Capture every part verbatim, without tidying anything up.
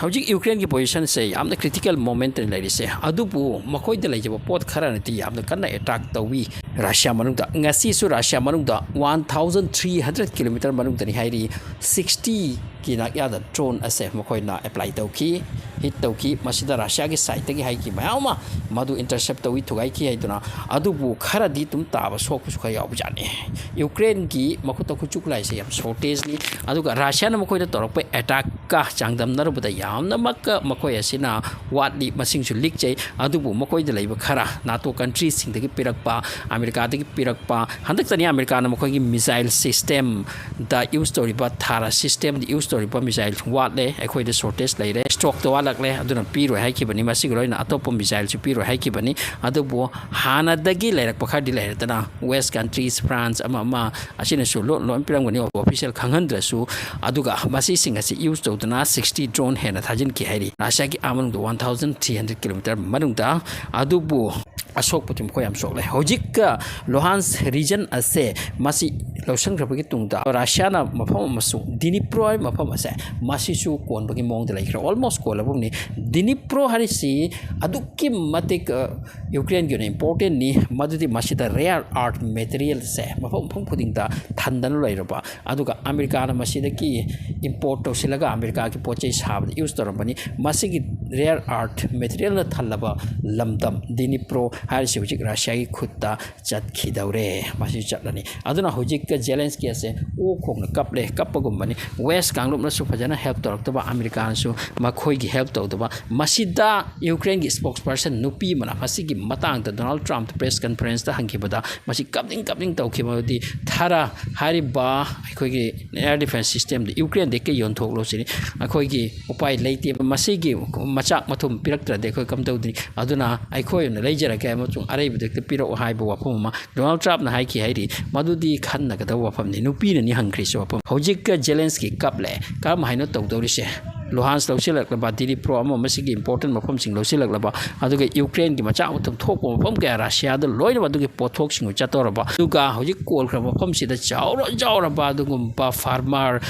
ꯍꯧꯖꯤꯛ ꯌꯨꯀ꯭ꯔꯦꯟꯒꯤ ꯄꯣꯖꯤꯁꯟꯁꯦ ꯌꯥꯝꯅ ꯀ꯭ꯔꯤꯇꯤꯀꯦꯜ ꯃꯣꯃꯦꯟꯇꯅꯤ ꯂꯩꯔꯤꯁꯦ, ꯑꯗꯨꯕꯨ ꯃꯈꯣꯏꯗ ꯂꯩꯖꯕ ꯄꯣꯠ ꯈꯔꯅꯗꯤ ꯌꯥꯝꯅ ꯀꯟꯅ ꯑꯦꯇꯥꯛ ꯇꯧꯏ ꯔꯁꯤꯌꯥ ꯃꯅꯨꯡꯗ꯫ ꯉꯁꯤꯁꯨ ꯔꯁꯤꯌꯥ ꯃꯅꯨꯡꯗ one thousand three hundred kilometre ꯃꯅꯨꯡꯗꯅꯤ ꯍꯥꯏꯔꯤ, ꯁꯤꯛꯁꯇꯤꯒꯤ ꯅꯥꯛꯌꯥꯗ ꯗ꯭ꯔꯣꯟ ꯑꯁꯦ ꯃꯈꯣꯏꯅ ꯑꯦꯄ꯭ꯂꯥꯏ ꯇꯧꯈꯤ, ꯍꯤꯠ ꯇꯧꯈꯤ꯫ ꯃꯁꯤꯗ ꯔꯁꯤꯌꯥꯒꯤ ꯁꯥꯏꯠꯇꯒꯤ ꯍꯥꯏꯈꯤ ꯃꯌꯥꯝ ꯑꯃ ꯃꯗꯨ ꯏꯟꯇꯔꯁꯦꯞ ꯇꯧꯏ, ꯊꯨꯒꯥꯏꯈꯤ ꯍꯥꯏꯗꯨꯅ꯫ ꯑꯗꯨꯕꯨ ꯈꯔꯗꯤ ꯑꯗꯨꯝ ꯇꯥꯕ ꯁꯣꯛꯄꯁꯨ ꯈꯔ ꯌꯥꯎꯕꯖꯥꯠꯅꯤ꯫ ꯌꯨꯀ꯭ꯔꯦꯟꯒꯤ ꯃꯈꯨꯠꯇ ꯈꯨꯠꯁꯨ ꯈꯨꯠꯂꯥꯏꯁꯦ ꯌꯥꯝ ꯁꯣꯔꯇꯦꯖꯅꯤ, ꯑꯗꯨꯒ ꯔꯁꯤꯌꯥꯅ ꯃꯈꯣꯏꯗ ꯇꯧꯔꯛꯄ ꯑꯦꯇꯥꯛꯀ ꯆꯥꯡꯗꯝꯅꯔꯨꯕꯗ ꯌꯥꯝꯅꯃꯛ ꯃꯈꯣꯏ ꯑꯁꯤꯅ ꯋꯥꯠꯂꯤ, ꯃꯁꯤꯡꯁꯨ ꯂꯤꯛꯆꯩ꯫ ꯑꯗꯨꯕꯨ ꯃꯈꯣꯏꯗ ꯂꯩꯕ ꯈꯔ ꯅꯥꯇꯣ ꯀꯟꯇ꯭ꯔꯤꯁꯤꯡꯗꯒꯤ ꯄꯤꯔꯛꯄ, ꯑꯃꯦꯔꯤꯀꯥꯗꯒꯤ ꯄꯤꯔꯛꯄ, ꯍꯟꯗꯛꯇꯅꯤ ꯑꯃꯦꯔꯤꯀꯥꯅ ꯃꯈꯣꯏꯒꯤ ꯃꯤꯁꯥꯏꯜ ꯁꯤꯁꯇꯦꯝꯗ ꯌꯨꯁ ꯇꯧꯔꯤꯕ, ꯊꯥꯔ ꯁꯤꯁꯇꯦꯝꯗ ꯌꯨꯁ ꯇꯧꯔꯤꯕ ꯃꯤꯁꯥꯏꯜ ꯋꯥꯠꯂꯦ, ꯑꯩꯈꯣꯏꯗ ꯁꯣꯔꯇꯦꯖ ꯂꯩꯔꯦ, ꯁ꯭ꯇꯣꯛꯇ ꯋꯥꯠꯂꯛꯂꯦ, ꯑꯗꯨꯅ ꯄꯤꯔꯣꯏ ꯍꯥꯏꯈꯤꯕꯅꯤ꯫ ꯃꯁꯤꯒ ꯂꯣꯏꯅ ꯑꯇꯣꯞꯄ ꯃꯤꯁꯥꯏꯜꯁꯨ ꯄꯤꯔꯣꯏ ꯍꯥꯏꯈꯤꯕꯅꯤ꯫ ꯑꯗꯨꯕꯨ ꯍꯥꯟꯅꯗꯒꯤ ꯂꯩꯔꯛꯄ ꯈꯔꯗꯤ ꯂꯩꯔꯗꯅ, ꯋꯦꯁ ꯀꯟꯇ꯭ꯔꯤꯁ, ꯐ꯭ꯔꯥꯟꯁ, ꯑꯃ ꯑꯃ ꯑꯁꯤꯅꯁꯨ ꯂꯣꯟ ꯂꯣꯟ ꯄꯤꯔꯝꯒꯅꯤ, ꯑꯣꯐꯤꯁꯤꯌꯦꯜ ꯈꯪꯍꯟꯗ꯭ꯔꯁꯨ꯫ ꯑꯗꯨꯒ ꯃꯁꯤꯁꯤꯡ ꯑꯁꯤ ꯌꯨꯁ ꯇꯧꯗꯨꯅ ꯁꯤꯛꯁꯇꯤ ꯗ꯭ꯔꯣꯟ ꯍꯦꯟꯅ ꯊꯥꯖꯤꯟꯈꯤ ꯍꯥꯏꯔꯤ ꯔꯁꯤꯌꯥꯒꯤ ꯑꯥ ꯃꯅꯨꯡꯗ, one thousand three hundred kilometre ꯃꯅꯨꯡꯗ꯫ ꯑꯗꯨꯕꯨ ꯑꯁꯣꯛꯄꯗꯤ ꯃꯈꯣꯏ ꯌꯥꯝ ꯁꯣꯛꯂꯦ꯫ ꯍꯧꯖꯤꯛꯀ ꯂꯨꯍꯥꯟꯁ ꯔꯤꯖꯟ ꯑꯁꯦ ꯃꯁꯤ ꯂꯧꯁꯤꯟꯈ꯭ꯔꯕꯒꯤ ꯇꯨꯡꯗ ꯔꯁꯤꯌꯥꯅ ꯃꯐꯝ ꯑꯃꯁꯨꯡ ꯗꯤꯅꯤꯄ꯭ꯔꯣ ꯍꯥꯏꯕ ꯃꯐꯝ ꯑꯁꯦ ꯃꯁꯤꯁꯨ ꯀꯣꯟꯕꯒꯤ ꯃꯑꯣꯡꯗ ꯂꯩꯈ꯭ꯔꯦ, ꯑꯣꯜꯃꯣꯁ ꯀꯣꯜꯂꯕꯅꯤ꯫ ꯗꯤꯅꯤꯄ꯭ꯔꯣ ꯍꯥꯏꯔꯤꯁꯤ ꯑꯗꯨꯛꯀꯤ ꯃꯇꯤꯛ, ꯑ, ꯌꯨꯀ꯭ꯔꯦꯟꯒꯤ ꯑꯣꯏꯅ ꯏꯝꯄꯣꯔꯇꯦꯟꯅꯤ, ꯃꯗꯨꯗꯤ ꯃꯁꯤꯗ ꯔꯦꯌꯔ ꯑꯥꯔꯠ ꯃꯦꯇꯔꯤꯌꯦꯜꯁꯦ ꯃꯐꯝ ꯃꯐꯝ ꯈꯨꯗꯤꯡꯗ ꯊꯟꯗꯅ ꯂꯩꯔꯕ, ꯑꯗꯨꯒ ꯑꯃꯦꯔꯤꯀꯥꯅ ꯃꯁꯤꯗꯒꯤ ꯏꯝꯄꯣꯔꯠ ꯇꯧꯁꯤꯜꯂꯒ ꯑꯃꯦꯔꯤꯀꯥꯒꯤ ꯄꯣꯠ ꯆꯩ ꯁꯥꯕꯗ ꯌꯨꯁ ꯇꯧꯔꯝꯕꯅꯤ꯫ ꯃꯁꯤꯒꯤ ꯔꯦꯌꯔ ꯑꯥꯔꯠ ꯃꯦꯇꯔꯤꯌꯦꯜꯅ ꯊꯜꯂꯕ ꯂꯝꯗꯝ ꯗꯤꯅꯤꯄ꯭ꯔꯣ ꯍꯥꯏꯔꯤꯁꯤ ꯍꯧꯖꯤꯛ ꯔꯁꯤꯌꯥꯒꯤ ꯈꯨꯠꯇ ꯆꯠꯈꯤꯗꯧꯔꯦ꯫ ꯃꯁꯤ ꯆꯠꯂꯅꯤ꯫ ꯑꯗꯨꯅ ꯍꯧꯖꯤꯛꯀ ꯖꯦꯂꯦꯟꯁꯀꯤ ꯑꯁꯦ ꯑꯣꯛ ꯈꯣꯡꯅ ꯀꯞꯂꯦ, ꯀꯞꯄꯒꯨꯝꯕꯅꯤ꯫ ꯋꯦꯁ ꯀꯥꯡꯂꯨꯞꯅꯁꯨ ꯐꯖꯅ ꯍꯦꯜꯞ ꯇꯧꯔꯛꯇꯕ, ꯑꯃꯦꯔꯤꯀꯥꯅꯁꯨ ꯃꯈꯣꯏꯒꯤ ꯍꯦꯜꯞ ꯇꯧꯗꯕ꯫ ꯃꯁꯤꯗ ꯌꯨꯀ꯭ꯔꯦꯟꯒꯤ ꯁ꯭ꯄꯣꯛꯁ ꯄꯔꯁꯟ ꯅꯨꯄꯤ ꯑꯃꯅ ꯃꯁꯤꯒꯤ ꯃꯇꯥꯡꯗ ꯗꯣꯅꯥꯜꯗ ꯇ꯭ꯔꯝꯞꯇ ꯄ꯭ꯔꯦꯁ ꯀꯟꯐꯔꯦꯟꯁꯇ ꯍꯪꯈꯤꯕꯗ ꯃꯁꯤ ꯀꯞꯅꯤꯡ ꯀꯞꯅꯤꯡ ꯇꯧꯈꯤꯕ꯫ ꯃꯗꯨꯗꯤ ꯊꯥꯔ ꯍꯥꯏꯔꯤꯕ ꯑꯩꯈꯣꯏꯒꯤ ꯑꯦꯌꯔ ꯗꯤꯐꯦꯟꯁ ꯁꯤꯁꯇꯦꯝꯗ ꯌꯨꯀ꯭ꯔꯦꯟꯗ ꯍꯦꯛꯇ ꯌꯣꯟꯊꯣꯛꯂꯣ ꯁꯤꯅꯤ꯫ ꯑꯩꯈꯣꯏꯒꯤ ꯎꯄꯥꯏ ꯂꯩꯇꯦ, ꯃꯁꯤꯒꯤ ꯃꯆꯥꯛ ꯃꯊꯨꯝ ꯄꯤꯔꯛꯇ꯭ꯔꯗꯤ ꯑꯩꯈꯣꯏ ꯀꯝꯗꯧꯗꯅꯤ? ꯑꯗꯨꯅ ꯑꯩꯈꯣꯏ ꯑꯣꯏꯅ ꯂꯩꯖꯔꯒꯦ ꯑꯃꯁꯨꯡ ꯑꯔꯩꯕꯗꯨ ꯍꯦꯛꯇ ꯄꯤꯔꯛꯑꯣ ꯍꯥꯏꯕ ꯋꯥꯐꯝ ꯑꯃ ꯗꯣꯅꯥꯜꯗ ꯇ꯭ꯔꯝꯞꯅ ꯍꯥꯏꯈꯤ ꯍꯥꯏꯔꯤ꯫ ꯃꯗꯨꯗꯤ ꯈꯟꯅꯒꯗꯕ ꯋꯥꯐꯝꯅꯤ, ꯅꯨꯄꯤꯅꯅꯤ ꯍꯪꯈ꯭ꯔꯤꯁꯦ ꯋꯥꯐꯝ꯫ ꯍꯧꯖꯤꯛꯀ ꯖꯦꯂꯦꯟꯁꯀꯤ ꯀꯞꯂꯦ꯫ ꯀꯔꯝ ꯍꯥꯏꯅ ꯇꯧꯗꯧꯔꯤꯁꯦ? ꯂꯨꯍꯥꯟꯁ ꯂꯧꯁꯤꯜꯂꯛꯂꯕ, ꯗꯤꯅꯤꯄ꯭ꯔꯣ ꯑꯃ ꯑꯃꯁꯤꯒꯤ ꯏꯝꯄꯣꯔꯇꯦꯟ ꯃꯐꯝꯁꯤꯡ ꯂꯧꯁꯤꯜꯂꯛꯂꯕ, ꯑꯗꯨꯒ ꯌꯨꯀ꯭ꯔꯦꯟꯒꯤ ꯃꯆꯥ ꯃꯊꯨꯝ ꯊꯣꯛꯄ ꯃꯐꯝ ꯀꯌꯥ ꯔꯁꯤꯌꯥꯗ ꯂꯣꯏꯅꯃꯛ ꯑꯗꯨꯒꯤ ꯄꯣꯠꯊꯣꯛꯁꯤꯡ ꯆꯠꯇꯧꯔꯕ, ꯑꯗꯨꯒ ꯍꯧꯖꯤꯛ ꯀꯣꯜꯈ꯭ꯔꯕ ꯃꯐꯝꯁꯤꯗ ꯆꯥꯎꯔ ꯆꯥꯎꯔꯕ ꯑꯗꯨꯒꯨꯝꯕ ꯐꯥꯔꯃꯔ,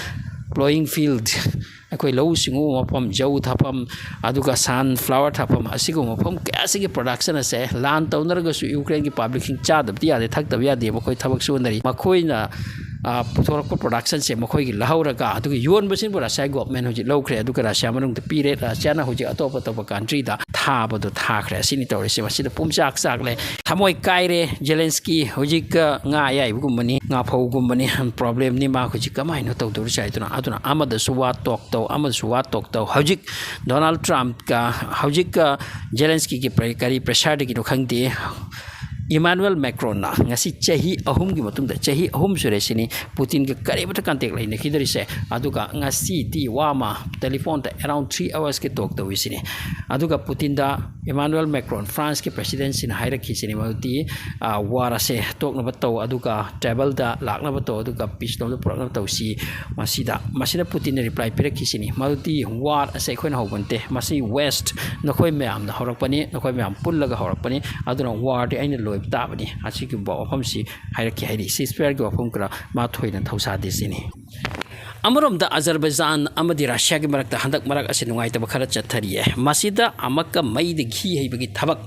ꯄ꯭ꯂꯣꯌꯤꯡ ꯐꯤꯜꯗ, ꯑꯩꯈꯣꯏ ꯂꯧꯎ ꯁꯤꯡꯎꯕ ꯃꯐꯝ, ꯖꯧ ꯊꯥꯐꯝ, ꯑꯗꯨꯒ ꯁꯟꯐ꯭ꯂꯥꯋꯔ ꯊꯥꯐꯝ, ꯑꯁꯤꯒꯨꯝꯕ ꯃꯐꯝ ꯀꯌꯥꯁꯤꯒꯤ ꯄ꯭ꯔꯗꯛꯁꯟ ꯑꯁꯦ ꯂꯥꯟ ꯇꯧꯅꯔꯒꯁꯨ ꯌꯨꯀ꯭ꯔꯦꯟꯒꯤ ꯄꯕ꯭ꯂꯤꯛꯁꯤꯡ ꯆꯥꯗꯕꯗꯤ ꯌꯥꯗꯦ, ꯊꯛꯇꯕ ꯌꯥꯗꯦ, ꯃꯈꯣꯏ ꯊꯕꯛ ꯁꯨꯅꯔꯤ꯫ ꯃꯈꯣꯏꯅ, ꯑ, ꯄꯨꯊꯣꯔꯛꯄ ꯄ꯭ꯔꯗꯛꯁꯟꯁꯦ ꯃꯈꯣꯏꯒꯤ ꯂꯧꯍꯧꯔꯒ, ꯑꯗꯨꯒ ꯌꯣꯟꯕꯁꯤꯡꯕꯨ ꯔꯁꯤꯌꯥ ꯒꯣꯚꯔꯟꯃꯦꯟ ꯍꯧꯖꯤꯛ ꯂꯧꯈ꯭ꯔꯦ, ꯑꯗꯨꯒ ꯔꯁꯤꯌꯥ ꯃꯅꯨꯡꯗ ꯄꯤꯔꯦ꯫ ꯔꯁꯤꯌꯥꯅ ꯍꯧꯖꯤꯛ ꯑꯇꯣꯞ ꯑꯇꯣꯞꯄ ꯀꯟꯇ꯭ꯔꯤꯗ ꯊꯥꯕꯗꯣ ꯊꯥꯈ꯭ꯔꯦ꯫ ꯑꯁꯤꯅꯤ ꯇꯧꯔꯤꯁꯦ꯫ ꯃꯁꯤꯗ ꯄꯨꯝꯆꯥꯛ ꯆꯥꯛꯂꯦ꯫ ꯊꯃꯣꯏ ꯀꯥꯏꯔꯦ꯫ ꯖꯦꯂꯦꯟꯁꯀꯤ ꯍꯧꯖꯤꯛ, ꯑ, ꯉꯥ ꯑꯌꯥꯏꯕꯒꯨꯝꯕꯅꯤ, ꯉꯥ ꯐꯧꯒꯨꯝꯕꯅꯤ, ꯄ꯭ꯔꯣꯕ꯭ꯂꯦꯝꯅꯤ꯫ ꯃꯥ ꯍꯧꯖꯤꯛ ꯀꯃꯥꯏꯅ ꯇꯧꯗꯧꯔꯤꯁꯦ ꯍꯥꯏꯗꯨꯅ, ꯑꯗꯨꯅ ꯑꯃꯗꯁꯨ ꯋꯥ ꯇꯣꯛ ꯇꯧ, ꯑꯃꯗꯁꯨ ꯋꯥ ꯇꯣꯛ ꯇꯧ꯫ ꯍꯧꯖꯤꯛ ꯗꯣꯅꯥꯜꯗ ꯇ꯭ꯔꯝꯞꯀ, ꯍꯧꯖꯤꯛ, ꯑ, ꯖꯦꯂꯦꯟꯁꯀꯤꯒꯤ ꯄ꯭ꯔ-, ꯀꯔꯤ ꯄ꯭ꯔꯦꯁꯔꯗꯒꯤꯅꯣ ꯈꯪꯗꯦ, ꯏꯃꯥꯅꯨꯑꯦꯜ ꯃꯦꯀ꯭ꯔꯣꯟꯅ ꯉꯁꯤ ꯆꯍꯤ ꯑꯍꯨꯝꯒꯤ ꯃꯇꯨꯡꯗ, ꯆꯍꯤ ꯑꯍꯨꯝ ꯁꯨꯔꯦ ꯁꯤꯅꯤ, ꯄꯨꯇꯤꯟꯒ ꯀꯔꯤꯃꯠꯇ ꯀꯟꯇꯦꯛ ꯂꯩꯅꯈꯤꯗ꯭ꯔꯤꯁꯦ꯫ ꯑꯗꯨꯒ ꯉꯁꯤꯗꯤ ꯋꯥ ꯑꯃ ꯇꯦꯂꯤꯐꯣꯟꯗ around three hoursꯀꯤ ꯇꯣꯛ ꯇꯧꯏ ꯁꯤꯅꯤ꯫ ꯑꯗꯨꯒ ꯄꯨꯇꯤꯟꯗ ꯏꯃꯥꯅꯨꯑꯦꯜ ꯃꯦꯀ꯭ꯔꯣꯟ, ꯐ꯭ꯔꯥꯟꯁꯀꯤ ꯄ꯭ꯔꯦꯁꯤꯗꯦꯟꯁꯤꯅ ꯍꯥꯏꯔꯛꯈꯤꯁꯤꯅꯤ, ꯃꯗꯨꯗꯤ, ꯑ, ꯋꯥꯔ ꯑꯁꯦ ꯇꯣꯛꯅꯕ ꯇꯧ, ꯑꯗꯨꯒ ꯇꯦꯕꯜꯗ ꯂꯥꯛꯅꯕ ꯇꯧ, ꯑꯗꯨꯒ ꯄꯤꯁ ꯂꯣꯝꯗ ꯄꯨꯔꯛꯅꯕ ꯇꯧꯁꯤ꯫ ꯃꯁꯤꯗ, ꯃꯁꯤꯗ ꯄꯨꯇꯤꯟꯅ ꯔꯤꯄ꯭ꯂꯥꯏ ꯄꯤꯔꯛꯈꯤꯁꯤꯅꯤ, ꯃꯗꯨꯗꯤ ꯋꯥꯔ ꯑꯁꯦ ꯑꯩꯈꯣꯏꯅ ꯍꯧꯕ ꯅꯠꯇꯦ, ꯃꯁꯤ ꯋꯦꯁ꯭ꯠ, ꯅꯈꯣꯏ ꯃꯌꯥꯝꯅ ꯍꯧꯔꯛꯄꯅꯤ, ꯅꯈꯣꯏ ꯃꯌꯥꯝ ꯄꯨꯜꯂꯒ ꯍꯧꯔꯛꯄꯅꯤ, ꯑꯗꯨꯅ ꯋꯥꯔꯗꯤ ꯑꯩꯅ ꯂꯣꯏꯕ ꯇꯥꯕꯅꯤ꯫ ꯑꯁꯤꯒꯨꯝꯕ ꯋꯥꯐꯝꯁꯤ ꯍꯥꯏꯔꯛꯈꯤ ꯍꯥꯏꯔꯤ꯫ ꯁꯤꯁꯐꯌꯥꯔꯒꯤ ꯋꯥꯐꯝ ꯈꯔ ꯃꯥ ꯊꯣꯏꯅ ꯊꯧꯁꯥꯗꯦ ꯁꯤꯅꯤ꯫ ꯑꯃꯔꯣꯝꯗ ꯑꯖꯔꯕꯩꯖꯥꯟ ꯑꯃꯗꯤ ꯔꯁꯤꯌꯥꯒꯤ ꯃꯔꯛꯇ ꯍꯟꯗꯛ ꯃꯔꯛ ꯑꯁꯤ ꯅꯨꯡꯉꯥꯏꯇꯕ ꯈꯔ ꯆꯠꯊꯔꯤꯌꯦ꯫ ꯃꯁꯤꯗ ꯑꯃꯛꯀ ꯃꯩꯗ ꯘꯤ ꯍꯩꯕꯒꯤ ꯊꯕꯛ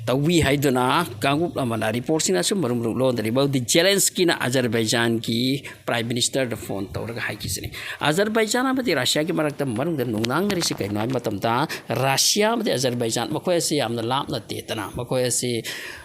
ꯇꯧꯏ ꯍꯥꯏꯗꯨꯅ ꯀꯥꯡꯂꯨꯞ ꯑꯃꯅ ꯔꯤꯄꯣꯔꯠꯁꯤꯡꯅꯁꯨ ꯃꯔꯨꯝ ꯃꯔꯨꯝ ꯂꯣꯟꯗꯔꯤ꯫ ꯃꯗꯨꯗꯤ ꯖꯦꯂꯦꯟꯁꯀꯤꯅ ꯑꯖꯔꯕꯩꯖꯥꯟꯒꯤ ꯄ꯭ꯔꯥꯏꯝ ꯃꯤꯅꯤꯁꯇꯔꯗ ꯐꯣꯟ ꯇꯧꯔꯒ ꯍꯥꯏꯈꯤꯁꯤꯅꯤ꯫ ꯑꯖꯔꯕꯩꯖꯥꯟ ꯑꯃꯗꯤ ꯔꯁꯤꯌꯥꯒꯤ ꯃꯔꯛꯇ ꯃꯅꯨꯡꯗ ꯅꯨꯡꯅꯥꯡꯅꯔꯤꯁꯤ ꯀꯩꯅꯣ ꯍꯥꯏꯕ ꯃꯇꯝꯗ, ꯔꯁꯤꯌꯥ ꯑꯃꯗꯤ ꯑꯖꯔꯕꯩꯖꯥꯟ ꯃꯈꯣꯏ ꯑꯁꯤ ꯌꯥꯝꯅ ꯂꯥꯞꯅ ꯇꯦꯗꯅ, ꯃꯈꯣꯏ ꯑꯁꯤ,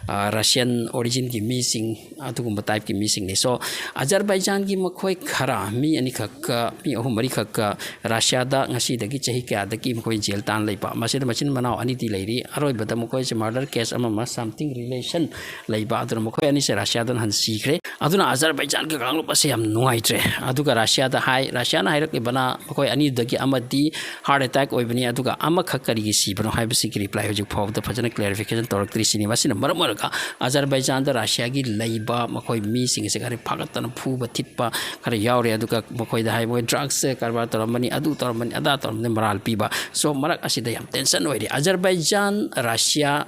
ꯑ, ꯔꯁꯤꯌꯟ ꯑꯣꯔꯤꯖꯤꯟꯒꯤ ꯃꯤꯁꯤꯡ, ꯑꯗꯨꯒꯨꯝꯕ ꯇꯥꯏꯞꯀꯤ ꯃꯤꯁꯤꯡꯅꯤ꯫ So, ꯑꯖꯔꯕꯩꯖꯥꯟꯒꯤ ꯃꯈꯣꯏ ꯈꯔ, ꯃꯤ ꯑꯅꯤꯈꯛꯀ, ꯃꯤ ꯑꯍꯨꯝ ꯃꯔꯤꯈꯛꯀ ꯔꯁꯤꯌꯥꯗ ꯉꯁꯤꯗꯒꯤ ꯆꯍꯤ ꯀꯌꯥꯗꯒꯤ ꯃꯈꯣꯏ ꯖꯦꯜ ꯇꯥꯟ ꯂꯩꯕ, ꯃꯁꯤꯗ ꯃꯆꯤꯟ ꯃꯅꯥꯎ ꯑꯅꯤꯗꯤ ꯂꯩꯔꯤ꯫ ꯑꯔꯣꯏꯕꯗ ꯃꯈꯣꯏꯁꯦ ꯃꯔꯗꯔ ꯀꯦꯁ ꯑꯃ ꯑꯃ something relation ꯂꯩꯕ, ꯑꯗꯨꯅ ꯃꯈꯣꯏ ꯑꯅꯤꯁꯦ ꯔꯁꯤꯌꯥꯗ ꯍꯥꯟꯅ ꯁꯤꯈ꯭ꯔꯦ꯫ ꯑꯗꯨꯅ ꯑꯖꯔꯕꯩꯖꯥꯟꯒꯤ ꯀꯥꯡꯂꯨꯞ ꯑꯁꯦ ꯌꯥꯝ ꯅꯨꯡꯉꯥꯏꯇ꯭ꯔꯦ꯫ ꯑꯗꯨꯒ ꯔꯁꯤꯌꯥꯗ ꯍꯥꯏ, ꯔꯁꯤꯌꯥꯅ ꯍꯥꯏꯔꯛꯂꯤꯕꯅ ꯃꯈꯣꯏ ꯑꯅꯤꯗꯨꯗꯒꯤ ꯑꯃꯗꯤ heart attack ꯑꯣꯏꯕꯅꯤ, ꯑꯗꯨꯒ ꯑꯃꯈꯛ ꯀꯔꯤꯒꯤ ꯁꯤꯕꯅꯣ ꯍꯥꯏꯕꯁꯤꯒꯤ ꯔꯤꯄ꯭ꯂꯥꯏ ꯍꯧꯖꯤꯛ ꯐꯥꯎꯕꯗ ꯐꯖꯅ ꯀ꯭ꯂꯦꯔꯤꯐꯤꯀꯦꯁꯟ ꯇꯧꯔꯛꯇ꯭ꯔꯤꯁꯤꯅꯤ꯫ ꯃꯁꯤꯅ ꯃꯔꯝ ꯑꯣꯏꯔꯒ ꯑꯖꯔꯕꯩꯖꯥꯟꯗ ꯔꯁꯤꯌꯥꯒꯤ ꯂꯩꯕ ꯃꯈꯣꯏ ꯃꯤꯁꯤꯡ ꯑꯁꯦ ꯈꯔ ꯐꯥꯒꯠꯇꯅ ꯐꯨꯕ ꯊꯤꯠꯄ ꯈꯔ ꯌꯥꯎꯔꯦ꯫ ꯑꯗꯨꯒ ꯃꯈꯣꯏꯗ ꯍꯥꯏ, ꯃꯣꯏ ꯗ꯭ꯔꯒꯁ ꯀꯔꯕꯥꯔ ꯇꯧꯔꯝꯕꯅꯤ, ꯑꯗꯨ ꯇꯧꯔꯝꯕꯅꯤ, ꯑꯗꯥ ꯇꯧꯔꯝꯕꯅꯤ, ꯃꯔꯥꯜ ꯄꯤꯕ꯫ So, ꯃꯔꯛ ꯑꯁꯤꯗ ꯌꯥꯝ ꯇꯦꯟꯁꯟ ꯑꯣꯏꯔꯤ꯫ ꯑꯖꯔꯕꯩꯖꯥꯟ, ꯔꯁꯤꯌꯥ,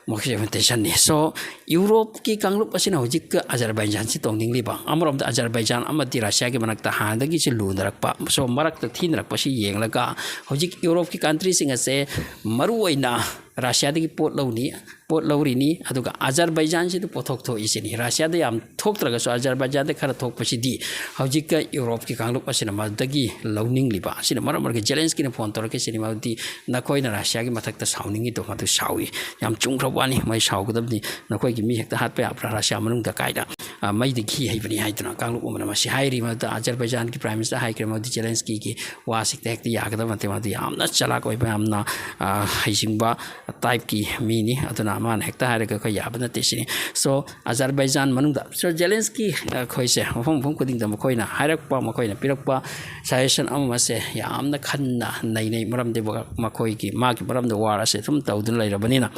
ꯃꯈꯣꯏꯁꯦ ꯌꯥꯝ ꯇꯦꯟꯁꯟꯅꯤ꯫ So, ꯌꯨꯔꯣꯞꯀꯤ ꯀꯥꯡꯂꯨꯞ ꯑꯁꯤꯅ ꯍꯧꯖꯤꯛ ꯑꯖꯔꯕꯥꯏꯖꯥꯟꯁꯤ ꯇꯧꯅꯤꯡꯂꯤꯕ, ꯑꯃꯔꯣꯝꯗ ꯑꯖꯔꯕꯥꯏꯖꯥꯟ ꯑꯃꯗꯤ ꯔꯁꯤꯌꯥꯒꯤ ꯃꯔꯛꯇ ꯍꯥꯟꯅꯗꯒꯤꯁꯨ ꯂꯨꯅꯔꯛꯄ, so, ꯃꯔꯛꯇ ꯊꯤꯅꯔꯛꯄꯁꯤ ꯌꯦꯡꯂꯒ ꯍꯧꯖꯤꯛ ꯌꯨꯔꯣꯞꯀꯤ ꯀꯟꯇ꯭ꯔꯤꯁꯤꯡ ꯑꯁꯦ ꯃꯔꯨꯑꯣꯏꯅ ꯔꯁꯤꯌꯥꯗꯒꯤ ꯄꯣꯠ ꯂꯧꯅꯤ, ꯄꯣꯠ ꯂꯧꯔꯤꯅꯤ, ꯑꯗꯨꯒ ꯑꯖꯔꯕꯥꯏꯖꯥꯟꯁꯤꯗ ꯄꯣꯠꯊꯣꯛ ꯊꯣꯛꯏꯁꯤꯅꯤ꯫ ꯔꯁꯤꯌꯥꯗ ꯌꯥꯝ ꯊꯣꯛꯇ꯭ꯔꯒꯁꯨ ꯑꯖꯔꯕꯥꯏꯖꯥꯟꯗ ꯈꯔ ꯊꯣꯛꯄꯁꯤꯗꯤ ꯍꯧꯖꯤꯛꯀ ꯌꯨꯔꯣꯞꯀꯤ ꯀꯥꯡꯂꯨꯞ ꯑꯁꯤꯅ ꯃꯗꯨꯗꯒꯤ ꯂꯧꯅꯤꯡꯂꯤꯕ ꯑꯁꯤꯅ ꯃꯔꯝ ꯑꯣꯏꯔꯒ ꯖꯦꯂꯦꯟꯁꯀꯤꯅ ꯐꯣꯟ ꯇꯧꯔꯛꯈꯤꯁꯤꯅꯤ꯫ ꯃꯗꯨꯗꯤ ꯅꯈꯣꯏꯅ ꯔꯁꯤꯌꯥꯒꯤ ꯃꯊꯛꯇ ꯁꯥꯎꯅꯤꯡꯉꯤꯗꯣ ꯃꯗꯨ ꯁꯥꯎꯏ, ꯌꯥꯝ ꯆꯨꯝꯈ꯭ꯔꯕ ꯋꯥꯅꯤ, ꯃꯣꯏ ꯁꯥꯎꯒꯗꯕꯅꯤ, ꯅꯈꯣꯏꯒꯤ ꯃꯤ ꯍꯦꯛꯇ ꯍꯥꯠꯄ ꯌꯥꯕ꯭ꯔꯥ ꯔꯁꯤꯌꯥ ꯃꯅꯨꯡꯗ ꯀꯥꯏꯅ꯫ ꯑ, ꯃꯩꯗꯒꯤ ꯍꯩꯕꯅꯤ ꯍꯥꯏꯗꯨꯅ ꯀꯥꯡꯂꯨꯞ ꯑꯃꯅ ꯃꯁꯤ ꯍꯥꯏꯔꯤ꯫ ꯃꯗꯨꯗ ꯑꯖꯔꯕꯥꯏꯖꯥꯟꯒꯤ ꯄ꯭ꯔꯥꯏꯝ ꯃꯤꯅꯤꯁꯇꯔ ꯍꯥꯏꯈ꯭ꯔꯦ, ꯃꯗꯨꯗꯤ ꯖꯦꯂꯦꯟꯁꯀꯤꯒꯤ ꯋꯥꯁꯤ ꯍꯦꯛꯇ ꯍꯦꯛꯇ ꯌꯥꯒꯗꯕ ꯅꯠꯇꯦ꯫ ꯃꯗꯨ ꯌꯥꯝꯅ ꯆꯂꯥꯛ ꯑꯣꯏꯕ, ꯌꯥꯝꯅ, ꯑ, ꯍꯩꯁꯤꯡꯕ ꯇꯥꯏꯞꯀꯤ ꯃꯤꯅꯤ꯫ ꯑꯗꯨꯅ ꯃꯥꯅ ꯍꯦꯛꯇ ꯍꯥꯏꯔꯒ ꯑꯩꯈꯣꯏ ꯌꯥꯕ ꯅꯠꯇꯦ ꯁꯤꯅꯤ꯫ So, ꯑꯖꯔꯕꯥꯏꯖꯥꯟ ꯃꯅꯨꯡꯗ, so, ꯖꯦꯂꯦꯟꯁꯀꯤ ꯑꯩꯈꯣꯏꯁꯦ ꯃꯐꯝ ꯃꯐꯝ ꯈꯨꯗꯤꯡꯗ ꯃꯈꯣꯏꯅ ꯍꯥꯏꯔꯛꯄ, ꯃꯈꯣꯏꯅ ꯄꯤꯔꯛꯄ ꯁꯖꯦꯁꯟ ꯑꯃ ꯑꯃꯁꯦ ꯌꯥꯝꯅ ꯈꯟꯅ ꯅꯩꯅꯩ꯫ ꯃꯔꯝꯗꯤ ꯃꯈꯣꯏꯒꯤ, ꯃꯥꯒꯤ ꯃꯔꯝꯗ ꯋꯥꯔ ꯑꯁꯦ ꯑꯗꯨꯝ ꯇꯧꯗꯨꯅ ꯂꯩꯔꯕꯅꯤꯅ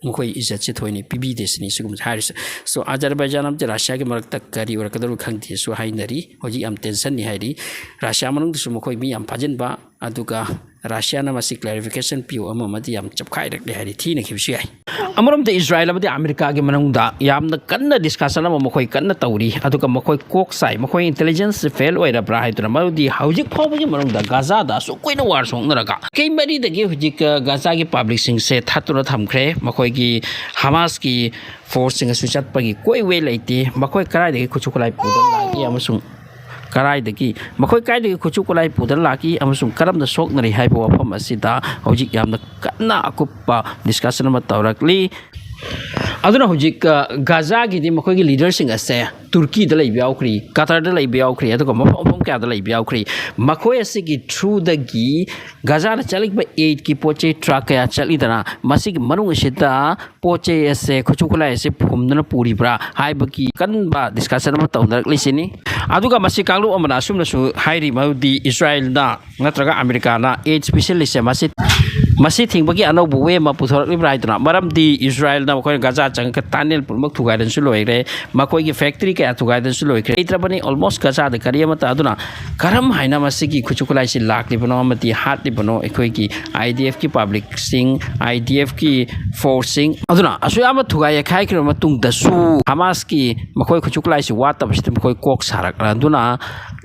ꯃꯈꯣꯏ ꯏꯖꯠꯁꯦ ꯊꯣꯏꯅ ꯄꯤꯕꯤꯗꯦ ꯁꯤꯅꯤ ꯁꯤꯒꯨꯝꯕꯁꯦ ꯍꯥꯏꯔꯤꯁꯦ꯫ So, ꯑꯖꯔꯕꯥꯏꯖꯥꯟ ꯑꯃꯗꯤ ꯔꯁꯤꯌꯥꯒꯤ ꯃꯔꯛꯇ ꯀꯔꯤ ꯑꯣꯏꯔꯛꯀꯗꯧꯔꯤ ꯈꯪꯗꯦꯁꯨ ꯍꯥꯏꯅꯔꯤ꯫ ꯍꯧꯖꯤꯛ ꯌꯥꯝ ꯇꯦꯟꯁꯟꯅꯤ ꯍꯥꯏꯔꯤ꯫ ꯔꯁꯤꯌꯥ ꯃꯅꯨꯡꯗꯁꯨ ꯃꯈꯣꯏ ꯃꯤ ꯌꯥꯝ ꯐꯥꯖꯤꯟꯕ, ꯑꯗꯨꯒ ꯔꯁꯤꯌꯥꯅ ꯃꯁꯤ ꯀ꯭ꯂꯦꯔꯤꯐꯤꯀꯦꯁꯟ ꯄꯤꯌꯨ ꯑꯃ ꯑꯃꯗꯤ ꯌꯥꯝ ꯆꯞꯈꯥꯏꯔꯛꯂꯦ ꯍꯥꯏꯔꯤ, ꯊꯤꯅꯈꯤꯕꯁꯨ ꯌꯥꯏ꯫ ꯑꯃꯔꯣꯝꯗ ꯏꯖꯔꯥꯏꯜ ꯑꯃꯗꯤ ꯑꯃꯦꯔꯤꯀꯥꯒꯤ ꯃꯅꯨꯡꯗ ꯌꯥꯝꯅ ꯀꯟꯅ ꯗꯤꯁꯀꯁꯟ ꯑꯃ ꯃꯈꯣꯏ ꯀꯟꯅ ꯇꯧꯔꯤ, ꯑꯗꯨꯒ ꯃꯈꯣꯏ ꯀꯣꯛ ꯁꯥꯏ, ꯃꯈꯣꯏ ꯏꯟꯇꯦꯂꯤꯖꯦꯟꯁ ꯐꯦꯜ ꯑꯣꯏꯔꯕ꯭ꯔꯥ ꯍꯥꯏꯗꯨꯅ꯫ ꯃꯔꯝꯗꯤ ꯍꯧꯖꯤꯛ ꯐꯥꯎꯕꯒꯤ ꯃꯅꯨꯡꯗ ꯒꯥꯖꯥꯗ ꯑꯁꯨꯛ ꯀꯨꯏꯅ ꯋꯥꯔ ꯁꯣꯛꯅꯔꯒ ꯀꯩ ꯃꯔꯤꯗꯒꯤ ꯍꯧꯖꯤꯛ, ꯑ, ꯒꯥꯖꯥꯒꯤ ꯄꯕ꯭ꯂꯤꯛꯁꯤꯡꯁꯦ ꯊꯠꯇꯨꯅ ꯊꯝꯈ꯭ꯔꯦ꯫ ꯃꯈꯣꯏꯒꯤ ꯍꯃꯥꯁꯀꯤ ꯐꯣꯔꯁꯁꯤꯡ ꯑꯁꯤ ꯆꯠꯄꯒꯤ ꯀꯣꯏ ꯋꯦ ꯂꯩꯇꯦ꯫ ꯃꯈꯣꯏ ꯀꯗꯥꯏꯗꯒꯤ ꯈꯨꯠꯁꯨ ꯈꯨꯠꯂꯥꯏ ꯄꯨꯗꯨꯅ ꯂꯥꯛꯏ ꯑꯃꯁꯨꯡ ꯀꯗꯥꯏꯗꯒꯤ ꯃꯈꯣꯏ ꯀꯥꯏꯗꯒꯤ ꯈꯨꯠꯁꯨ ꯈꯨꯠꯂꯥꯏ ꯄꯨꯗꯨꯅ ꯂꯥꯛꯏ ꯑꯃꯁꯨꯡ ꯀꯔꯝꯅ ꯁꯣꯛꯅꯔꯤ ꯍꯥꯏꯕ ꯋꯥꯐꯝ ꯑꯁꯤꯗ ꯍꯧꯖꯤꯛ ꯌꯥꯝꯅ ꯀꯟꯅ ꯑꯀꯨꯞꯄ ꯗꯤꯁꯀꯁꯟ ꯑꯃ ꯇꯧꯔꯛꯂꯤ꯫ ꯑꯗꯨꯅ ꯍꯧꯖꯤꯛ, ꯑ, ꯒꯥꯖꯥꯒꯤꯗꯤ ꯃꯈꯣꯏꯒꯤ ꯂꯤꯗꯔꯁꯤꯡ ꯑꯁꯦ ꯇꯨꯔꯀꯤꯗ ꯂꯩꯕ ꯌꯥꯎꯈ꯭ꯔꯤ, ꯀꯇꯔꯗ ꯂꯩꯕ ꯌꯥꯎꯈ꯭ꯔꯤ, ꯑꯗꯨꯒ ꯃꯐꯝ ꯃꯐꯝ ꯀꯌꯥꯗ ꯂꯩꯕ ꯌꯥꯎꯈ꯭ꯔꯤ꯫ ꯃꯈꯣꯏ ꯑꯁꯤꯒꯤ ꯊ꯭ꯔꯨꯗꯒꯤ ꯒꯥꯖꯥꯗ ꯆꯠꯂꯤꯕ ꯑꯦꯗꯀꯤ ꯄꯣꯠ ꯆꯩ ꯇ꯭ꯔꯛ ꯀꯌꯥ ꯆꯠꯂꯤꯗꯅ, ꯃꯁꯤꯒꯤ ꯃꯅꯨꯡ ꯑꯁꯤꯗ ꯄꯣꯠ ꯆꯩ ꯑꯁꯦ, ꯈꯨꯠꯁꯨ ꯈꯨꯠꯂꯥꯏ ꯑꯁꯦ ꯐꯨꯝꯗꯨꯅ ꯄꯨꯔꯤꯕ꯭ꯔꯥ ꯍꯥꯏꯕꯒꯤ ꯀꯟꯕ ꯗꯤꯁꯀꯁꯟ ꯑꯃ ꯇꯧꯅꯔꯛꯂꯤꯁꯤꯅꯤ꯫ ꯑꯗꯨꯒ ꯃꯁꯤ ꯀꯥꯡꯂꯨꯞ ꯑꯃꯅ ꯑꯁꯨꯝꯅꯁꯨ ꯍꯥꯏꯔꯤ, ꯃꯗꯨꯗꯤ ꯏꯁꯔꯥꯏꯜꯅ ꯅꯠꯇ꯭ꯔꯒ ꯑꯃꯦꯔꯤꯀꯥꯅ ꯑꯦꯗ ꯁ꯭ꯄꯦꯁꯤꯌꯦꯂꯤꯁꯁꯦ ꯃꯁꯤ ꯃꯁꯤ ꯊꯤꯡꯕꯒꯤ ꯑꯅꯧꯕ ꯋꯦ ꯑꯃ ꯄꯨꯊꯣꯔꯛꯂꯤꯕ꯭ꯔꯥ ꯍꯥꯏꯗꯨꯅ, ꯃꯔꯝꯗꯤ ꯏꯁꯔꯥꯌꯦꯜꯅ ꯃꯈꯣꯏꯅ ꯒꯖꯥ ꯆꯪꯉꯒ ꯇꯥꯅꯦꯜ ꯄꯨꯝꯅꯃꯛ ꯊꯨꯒꯥꯏꯗꯅꯁꯨ ꯂꯣꯏꯈ꯭ꯔꯦ, ꯃꯈꯣꯏꯒꯤ ꯐꯦꯛꯇꯔꯤ ꯀꯌꯥ ꯊꯨꯒꯥꯏꯗꯅꯁꯨ ꯂꯣꯏꯈ꯭ꯔꯦ, ꯂꯩꯇ꯭ꯔꯕꯅꯤ ꯑꯣꯜꯃꯣꯁ ꯒꯖꯥꯗ ꯀꯔꯤ ꯑꯃꯠꯇ꯫ ꯑꯗꯨꯅ ꯀꯔꯝ ꯍꯥꯏꯅ ꯃꯁꯤꯒꯤ ꯈꯨꯠꯁꯨ ꯈꯨꯠꯂꯥꯏꯁꯤ ꯂꯥꯛꯂꯤꯕꯅꯣ ꯑꯃꯗꯤ ꯍꯥꯠꯂꯤꯕꯅꯣ ꯑꯩꯈꯣꯏꯒꯤ IDFꯀꯤ ꯄꯕ꯭ꯂꯤꯛꯁꯤꯡ, IDFꯀꯤ ꯐꯣꯔꯁꯁꯤꯡ? ꯑꯗꯨꯅ ꯑꯁꯨꯛ ꯌꯥꯝꯅ ꯊꯨꯒꯥꯏ ꯌꯩꯈꯥꯏꯈ꯭ꯔꯕ ꯃꯇꯨꯡꯗꯁꯨ ꯍꯃꯥꯁꯀꯤ ꯃꯈꯣꯏ ꯈꯨꯠꯁꯨ ꯈꯨꯠꯂꯥꯏꯁꯤ ꯋꯥꯠꯇꯕꯁꯤꯗ ꯃꯈꯣꯏ ꯀꯣꯛ ꯁꯥꯔꯛꯂꯗꯨꯅ,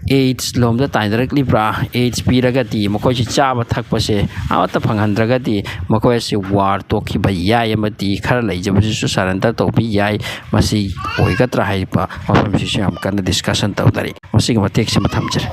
ꯑꯦꯗꯁ ꯂꯣꯝꯗ ꯇꯥꯏꯅꯔꯛꯂꯤꯕ꯭ꯔꯥ? ꯑꯦꯗꯁ ꯄꯤꯔꯒꯗꯤ ꯃꯈꯣꯏꯁꯤ ꯆꯥꯕ ꯊꯛꯄꯁꯦ ꯑꯃꯠꯇ ꯐꯪꯍꯟꯗ꯭ꯔꯒꯗꯤ ꯃꯈꯣꯏ ꯑꯁꯤ ꯋꯥꯔ ꯇꯣꯛꯈꯤꯕ ꯌꯥꯏ, ꯑꯃꯗꯤ ꯈꯔ ꯂꯩꯖꯕꯁꯤꯁꯨ ꯁꯔꯦꯟꯗꯔ ꯇꯧꯕꯤ ꯌꯥꯏ꯫ ꯃꯁꯤ ꯑꯣꯏꯒꯗ꯭ꯔꯥ ꯍꯥꯏꯔꯤꯕ ꯋꯥꯐꯝꯁꯤꯁꯨ ꯌꯥꯝ ꯀꯟꯅ ꯗꯤꯁꯀꯁꯟ ꯇꯧꯅꯔꯤ꯫ ꯃꯁꯤꯒꯤ ꯃꯇꯦꯛꯁꯤꯃ ꯊꯝꯖꯔꯦ꯫